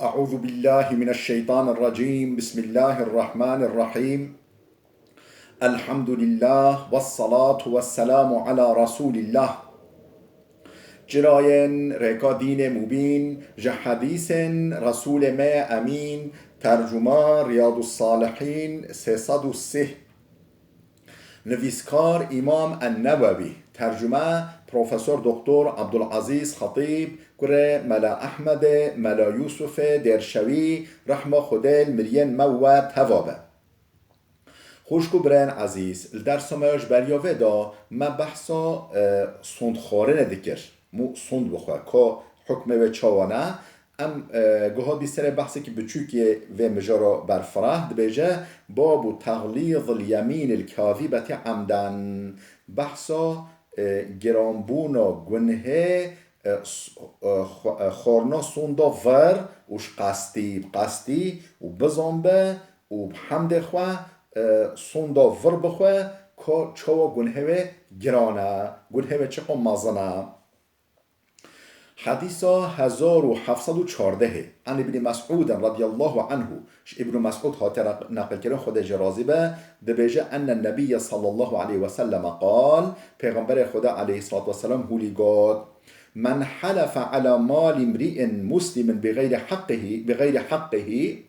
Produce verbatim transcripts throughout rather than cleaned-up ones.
أعوذ بالله من الشيطان الرجيم. بسم الله الرحمن الرحيم. الحمد لله والصلاة والسلام على رسول الله. Çirayên rêka dînê mubîn, ji hedîsên Resûlê me Emîn, tercuma Riyadus Salihîn sê sed û sî. Nivîskar Îmam En-Newewî, tercume Profesor Doktor Abdulazîz Xetîb, kurê Mela Ehmedê, Mela Yûsufê Dêrşewî, rehma Xwedê li miriyên me û we teva be. Xwişk û birayên ezîz, li dersa me ya ji beriya vê de me behsa, e, sondxwarinê dikir. Mû sond bixwe, ka hukmê wê çawa ne? Em, e, guha dî serê behsekî biçûkê vê mijara berfireh dibêje, Babu teğlîzil yemînil kazîbeti emden. Behsa, e, giranbûna gunhê, e, s-, e, xwe-, e, xwarina sonda vir û ji qestî, bi qestî û bizan be û bi hemdê xwe, e, sonda vir bixwe, ka çawa gunhê wê giran e, gunhê wê çiqo mezin e. Hedîsa hezar û heft sed û çardehê, An Îbnî Mesûdin radiyallahu anhu, ji Îbnû Mesûd hate neq-, neqilkirin, Xwedê jê razî be, dibêje, Ennen Nebiyye sallallahu aleyhi ve selleme qal, Pêxemberê Xwedê aleyhissalatu vesselam hûlî got, Men helefe ala mali mri'in muslimin bi gayri haqqihi, bi gayri haqqihi,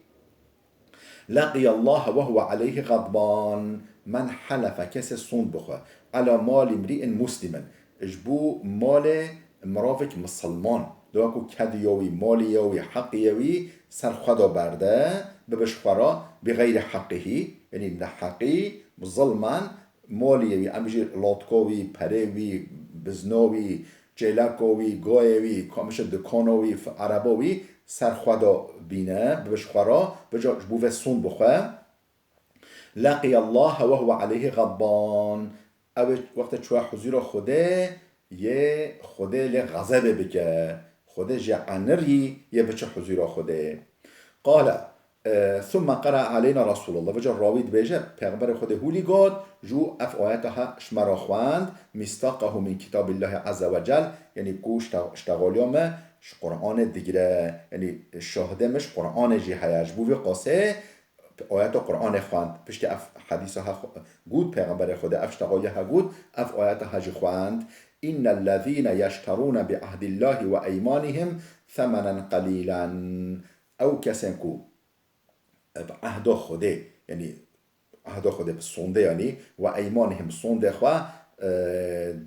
Leqiyallaha ve huve aleyhi ğadban. Men helefe, kesê sond bixwe, ala mali mri'in muslimin, ji bo malê mirovek misilman, de wekû kediya wî, malê ya wî, heqê ya wî ser xwe de berde, bibe ji xwe re, bi gayri haqqihi, yanî neheqî, bi zilmen, malê ya wî, em jî latka wî, perê wî, bizna wî, çêleka wî, gayê wî, kamişe dikana wî, f-, ereba wî ser xwe de bîne, bibe ji xwe re, bica ji bo vê sond bixwe. Leqiyallaha ve huve aleyhi ğadban. Ew ê wextê çûye huzûra Xwedê, yê Xwedê lê xezebê bike. Xwedê jê anirî yê biçe huzûra Xwedê. Qale, e, thumme qera aleyna Resulullah. Vêca rawî dibêje, Pêxemberê Xwedê hûlî got, jû ev ayeta ha ji me re xwend, mistaqahu min kitabillahi azze ve cel, yanî ku şte-, ştexaliya me ji Qur'anê digire, yanî şahidê me ji Qur'anê jî heye. Ji bo vê qasê ayeta Qur'anê xwend. Piştî ev hedîsa ha xwe-, got, Pêxemberê Xwedê ev ştexaliya ha got, ev ayeta ha jî xwend. İnnellezîne yeşterûne bi ehdillahi ve eymanihim semenen qelîlen. Ew kesên ku bi ehda Xwedê, yanî ehda Xwedê bi sondê, yanî ve eymanihim sondê xwe, e,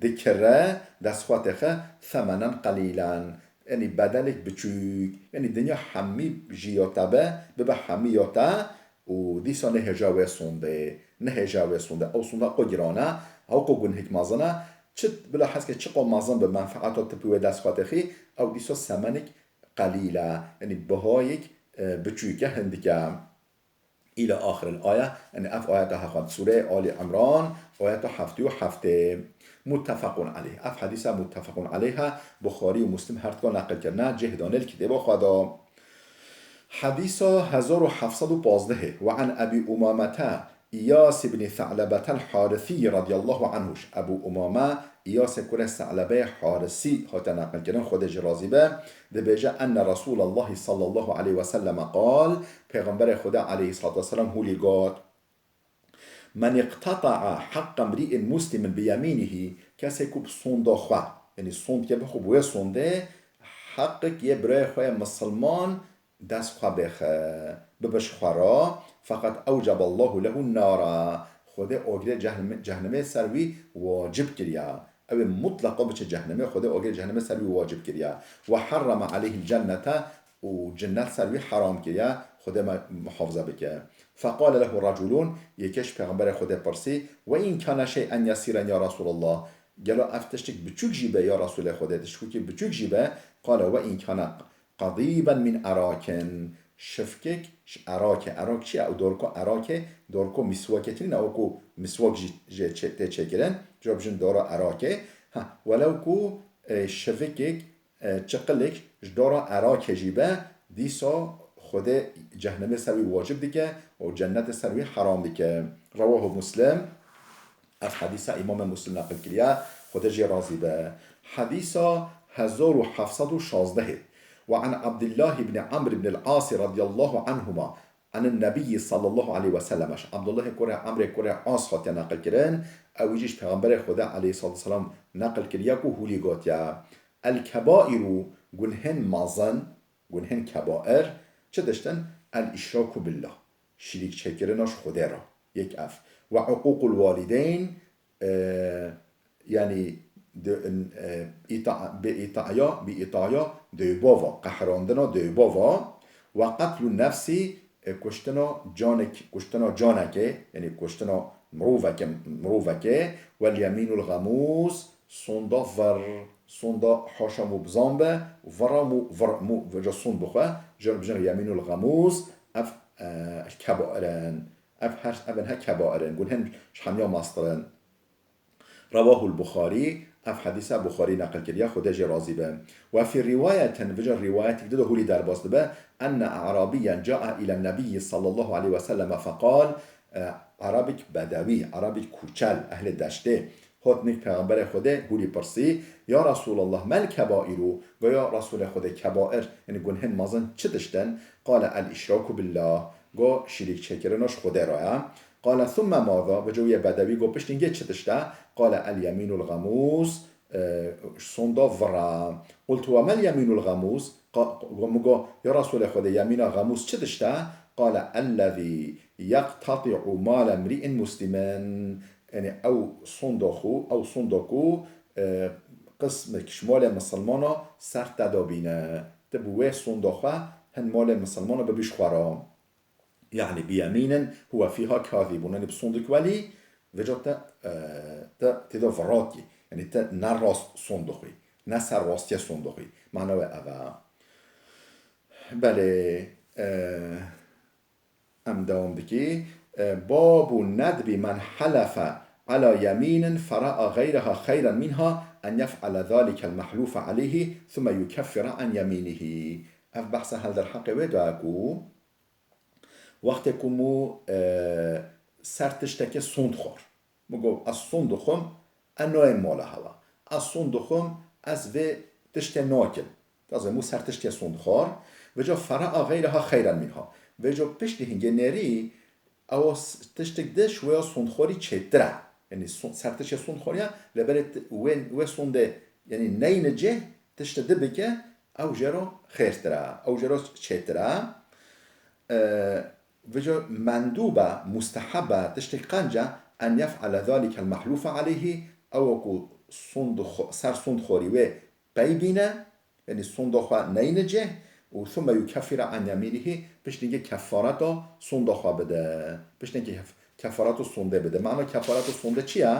dikire, dest xwe têxe, semenen qelîlen. Yanî bedelek biçûk. Yanî dinya hemî jî ya te be, bibe hemî ya te û dîsa nehêja wê sondê. Nehêja wê sondê. Ew sonda qo giran e, ew qo gunhek mezin e. Çi bila hezke çiqo mezin be menfeeta tu pê wê dest xwe têxî, ew dîsa semenik qelîl e. Yanî bihayek, e, biçûk e, hindik e. Îla axiril aye, yanî ev ayeta ha xwend, Sûreyê Alî Imran, ayeta heftê û heftê. Muttefaqun aleyh. Ev hedîsa muttefaqun aleyh e, Buxarî û Muslim her dika neqil kirine, cih dane li kitêba xwe de. Hedîsa hezar û heft sed û pazdehê. Ve an Ebî Umamete, İyas ibn Sa'lebetel Harisî radiyallahu anhu, ji Ebû Umame, İyasê kurê Sa'lebeyê Harisî hate neqilkirin, Xwedê jî razî be, dibêje, Enne Resûlallahî sallallahu aleyhi ve selleme qal, Pêxemberê Xwedê aleyhissalatu vesselam hûlî got, Men iqtata'a haqqa mri'in muslimin bi yemînihî, kesê ku bi sonda xwe, yanî sondkê bixwe bi wê sondê, heqek yê birayê xwe yê misilman dest xwe bêxe, bibe ji xwe re, feqet ewceballahu lehu nara, Xwedê agirê cehnimê, cehnimê ser wî wacib kiriya. Ew ê mutleqa biçe cehnimê, Xwedê agirê cehnimê ser wî wacib kiriya. Ve harrama aleyhil cennete, û cinnet ser wî heram kiriya, Xwedê me muhafize bike. Feqale lehu reculun, yekê ji Pêxemberê Xwedê pirsî, Ve in kana şey'en yesiren ya Resulallah, gelo ev tiştik biçûk jî be ya Resulê Xwedê, tiştikî biçûk jî be, qale ve in kana qadîben min erakin, şifkek ji erakê. Erak çi ye? Ew dorko erakê, dorko miswakê tînin, ew ku miswak jî jê çê-, tê çêkirin, ji bijin dora erakê. Ha, welew ku, e, şivikek, e, çiqilek ji dora erakê jî be, dîsa Xwedê cehnimê ser wî wacib dike û cennetê ser wî heram dike. Rewahu Muslim. Ev hedîsa Îmamê Muslim neqil kiriye, Xwedê jê razî be. Hedîsa hezar û heft sed û şazdehê. وعن عبد الله بن عمرو بن العاص رضي الله عنهما عن النبي صلى الله عليه وسلم. Ji Abdullahê kurê Emrê kurê As hatiye neqil kirin. Ew jî ji Pêxemberê Xwedê aleyhissalatu vesselam neqil kiriye ku hûlî gotiye: El kebairu, gunhên mezin, gunhên kebair, çi tişt in? El işraku billah, şirîk çêkirina ji Xwedê re, yek ev. Ve uqûqul walideyn, e, yanî di, e, îta-, bi îtaya, bi îtaya dewbava, qehrandina dewbava, ve qetlun nefsî, e, kuştina canek-, kuştina canekê, yanî kuştina mirovekê, mirovekê, vel yemînul xemûs, sonda vir, sonda haşa mû bizan be, vira mû vir, mû veca sond bixwe, jin bijin yemînul xemûs, ev, e, kebair in. Ev her, ev in he kebair in. Gunhên ji hemiya mestir in. Rewahul Buxarî, ev hedîse Buxarî neqil kiriye, Xwedê jê razî be. Ve fî rîwayetin, vijin rîwayetik di de hûlî derbas dibe, enne e'rabiyyen ca'a îlen nebiyyi sallallahu aleyhi ve selleme feqal, e, Erabik bedewî, Erabik kûçel, ehlê deştê, hot nîv Pêxemberê Xwedê hûlî pirsî, Ya Resûlallah, mel kebairu? Go ya Resûlê Xwedê, kebair, yanî gunhên mezin çi tişt in? Qale el işraku billah, go şirîk çêkirina ji Xwedê re ye. Qale thumme maza? Vêca wî yê bedewî go piştî hingê çi tişt e? Qale el yemînul xemûs, e, sonda vira. Qultu ve mel yemînul xemûs? Qa-, go, min go, ya Resûlê Xwedê, yemîna xemûs çi tişt e? Qale ellezî yeqteti'u male mri'in muslimin. Yanî ew sonda xwe, ew sonda ku, e, qismek ji malê misilmana ser te dabîne. Tu bi wê sonda xwe hin malê misilmana bibî ji xwe re. Yanî bi yemînin huwe fîha kazîbûn. Yanî bi sondik welî vêca te, e, te tê de viratî. Yanî te ne rast sond dixwî, ne ser rastiyê sond dixwî. Mana wê ev e. Belê, e, em dewam dikî. E, babu nedbi men helefe ala yemînin fera'a xeyreha xeyren minha en yef'ale zalikel mehlûfe aleyhi thumme yukeffire an yemînihi. Ev behsa helderheqê wê daye ku Wextê ku mû, e, ser tiştekê sond xwar. Min got, ez sond dixwim, ez nayêm mala hewa. Ez sond dixwim, ez vê tiştê nakim. Tazê mû ser tiştê sond xwar. Vêca fera'a xeyreha xeyren minha. Vêca piştî hingê nêrî, ewa s-, tiştek di ji wê ya sondxwarî çêtir e. Yanî son-, ser tiştê sondxwarî ye, lê belê ti-, wê, wê sondê, yanî neyne cih, tiştê di bike, ew jê re xêrtir e, ew jê re çêtir e. E, vêca mendûb e, musteheb e, tiştek qenc e, en yef'ale zalikel mehlûfe aleyhî, ew ku sond xo-, ser sondxwarî wê pey bîne, yanî sonda xwe neyne cih, û thumme yukeffire an yemînihî, piştî hingê kefareta sonda xwe bide. Piştî hingê kef-, kefareta sondê bide. Mana kefareta sondê çi ye?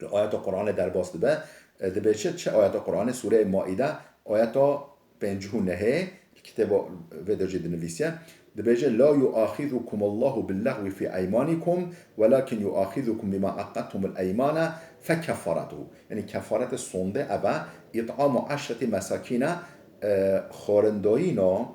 Li ayeta Qur'anê derbas dibe. E, dibêje çi ayeta Qur'anê? Sûreyê Maîde, ayeta pêncî û nehê, kitêba vê de jî dinivîsiye. Dibêje, "La yuaxizukumullahu billehwi fi eymanikum, welakin yuaxizukum bima aqadtumul eymane fekeffaretuhu." Yanî kefarete sondê ev e, "İt'amu eşreti mesakine", e, xwarindayîna,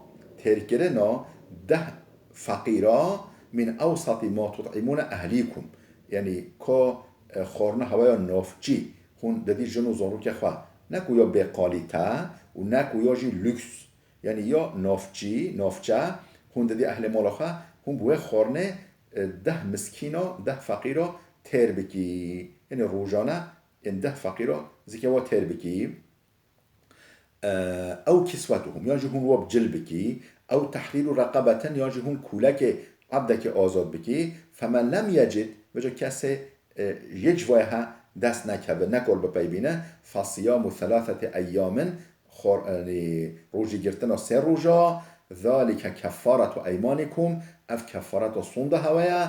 têrkirina deh feqîra, "min ewsati ma tut'imune ehlikum." Yanî ka, e, xwarina hewe ya navçî, hûn didî jin û zarokê xwe, ne ku ya bêqalîte û ne ku ya jî lûks, yanî ya navçî, navçe, hûn didî ehlê mala xwe, hûn bi wê xwarinê, e, deh miskîna, deh feqîra têr bikî. Yanî rojane, ên deh feqîra zikê wa têr bikî. E, ew kiswetuhum, yan jî hûn we bi cil bikî, ew tehrîru reqebeten, yan jî hûn kûlekê, ebdekê azad bikî, femen lem yecid, vêca kesê, e, yê ji vaya he dest nekeve, nekor bi pey bîne, fesiyamu selaseti eyyamin, xor-, e, rojî girtina sê roja, zalike kefaretu eymanikum, ev kefareta sonda hewe ye,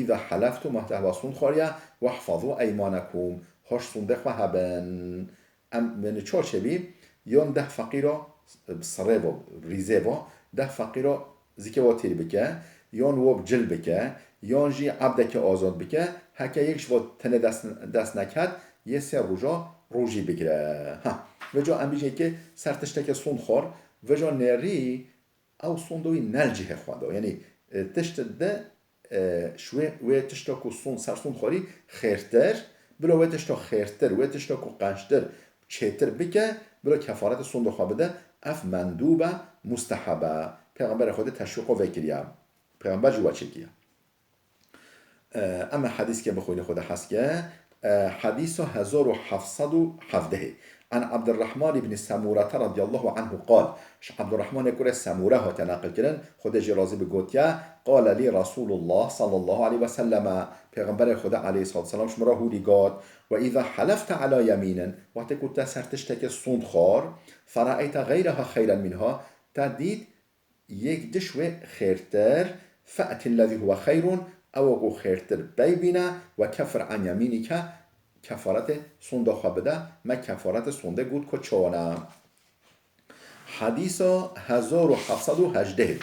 îza heleftum, wexta hewa sond xwariye, wehfazu eymanakum, hoş sondê xwe hebin. Em, min çawa çêbî, yan deh feqîra bi sirê ve, rîzê ve, deh feqîra zikê wa têr bike, yan wa bi cil bike, yan jî ebdekê azad bike, heke yek ji wa tenê dest, dest neket, yê sê roja rojî bigire. Ha, vêca em bijî ke ser tiştekê sond xwar, vêca nêrî ew sonda wî ne li cihê xwe de. Yanî, e, tişt di, e, ji wê, wê tişta ku son-, ser sond xwarî xêrtir, bila wê tişta xêrtir, wê tişta ku qençtir, çêtir bike, bila kefareta sonda xwe bide, Ev mendûb e, musteheb e. Pêxemberê Xwedê teşwîqo vê kiriye. Pêxember jî we çêkiye. Em ê hedîskê bixwînin, Xwedê hez ke. Hedîsa hezar û heft sed û hevdehê. An Abdurrahman ibn Semurete radiyallahu anhu qal. Ji Abdurrahmanê kurê Semure hate neqilkirin, Xwedê jê razî bi, gotiye, qale lî Resulullah sallallahu aleyhi ve selleme, Pêxemberê Xwedê aleyhissalatu vesselam ji min re hûlî got, ve îza helefte ala yemînin, wextê ku te ser tiştekê sûnd xwar, feraeyte geyreha xeyren minha, te dît yek diş wê xêrtir, fe'til lezî huwe xeyrun, ew ku xêrtir pey bîne, ve keffir an yemînike, kefaretê sonda xwe bide, me kefaretê sondê got ku çawa ne. Hedîsa hezar û heft sed û hejdeh.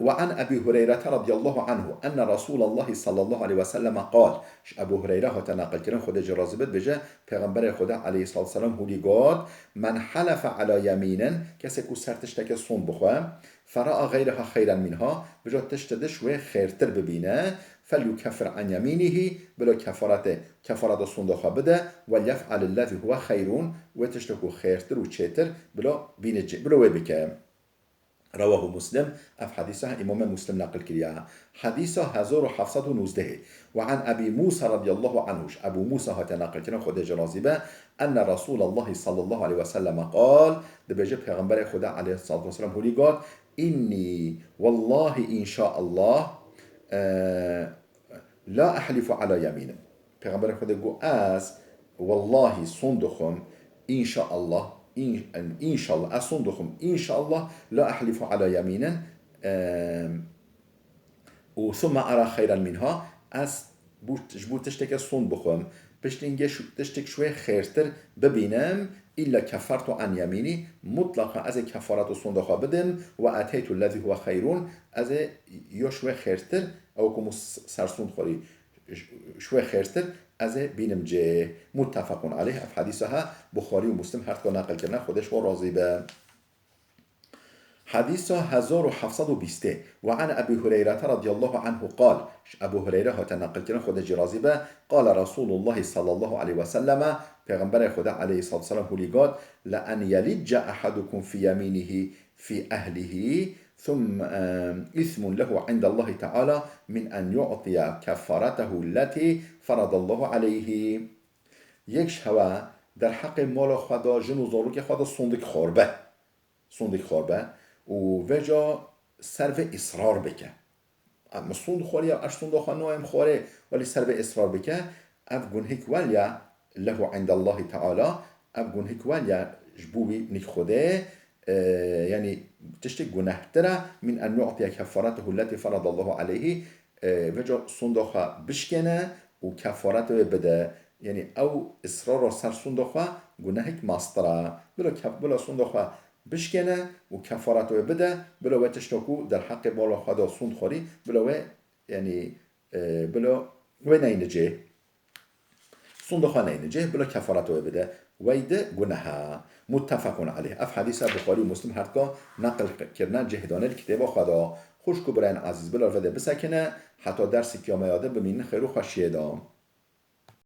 Ve an Ebî Hureyre radiyallahu anhu enne Resûlallahi sallallahu aleyhi ve selleme qal. Ji Ebû Hureyre hate neqilkirin, Xwedê jê razî bit, bêje, Pêxemberê Xwedê aleyhissalatu vesselam hûlî got, men helefe ala yemînin, kesê ku ser tiştekê sond bixwe, fera'a geyreha xeyren minha, bijo tiştê diş wê xêrtir bibîne, felyukeffir an yemînihî, bilo kefaretê, kefareta sonda xwe bide, welyef'al lezî huwe xeyrun, wê tiştê ku xêrtir û çêtir bilo bîne cê, bilo wê bike. Rewahu Muslim, ev hedîsa Îmamê Muslim neqil kiriye. Hedîsa hezar û heft sed û nozdehê. Ve an Ebî Musa radiyallahu anhu, ji Ebû Musa hate neqilkirin, Xwedê jê razî be, enne Resûlallahi sallallahu aleyhi ve selleme qal, dibêje Pêxemberê Xwedê aleyhissalatu vesselam hûlî got, înnî, wellahî, înşaallah, e, la ehlifu ala yemînin. Pêxemberê Xwedê got, ez, wellahî, sond dixwim, înşaallah, în-, înşallah, ez sond dixwim, înşallah, la ehlifu ala yemînin, em, û thumme ara xeyren minha, ez bo, ji bo tiştekê sond bixwim, piştî hingê şu, tiştek ji wê xêrtir bibînim, îlla keffertu an yemînî, mutlaqa ez ê kefaret û sonda xwe bidim, ve eteytu lezî huwe xeyrun, ez ê yo ji wê xêrtir, ew ku min s-, ser sond xwarî, ji wê xêrtir ez ê bînim cê. Muttefequn aleyh, ev hedîsa he Buxarî û Muslim her duka neqil kirine, Xwedê ji wan razî be. Hedîsa hezar û heft sed û bîstê. Ve an Ebî Hureyre radiyallahu anhu qal, ji Ebû Hureyre hate neqil kirin, Xwedê jê razî be, qale Resûlullahi sallallahu aleyhi ve selleme, Pêxemberê Xwedê aleyhissalatu vesselam hûlî got, le en yelicce ehadukum fî yemînihî fî ehlihî, thum, em, îsmun lehu indallahi teala min en yu'tiye keffaretehu lletî feradallahu aleyhî. Yek ji hewe derheqê mala xwe de, jin û zarokê xwe de sondek xwar be. Sondek xwar be û vêca ser vê israr bike. Em sond xwariya, ez sonda xwe nayêm xwarê, welî ser vê israr bike, ev gunhek welya lehu indallahî teala, ev gunhek welya ji bo wî nik Xwedê, e, yanî tiştek gunehtir e, min en yu'tiye keffaretehu lletî feradallahu aleyhî, e, vêca sonda xwe bişkêne û kefaret wê bide. Yanî ew israra ser sonda xwe gunehek mastir e. Bila kef-, bila sonda xwe bişkêne û kefaret wê bide, bila wê tişta ku derheqê mala xwe de sond xwarî, bila wê, yanî, e, bila wê neyne cê. Sonda xwe neyne cê, bila kefaret wê bide. Wey di guneh e. Muttefequn aleyh. Ev hedîsa Buxarî û Muslim her duka neqil kirine, cih dane li kitêba xwe de. Xwişk û birayên ezîz, bila vê de bisekine, heta dersek ya me ya de bimînin xêr û xweşiyê de.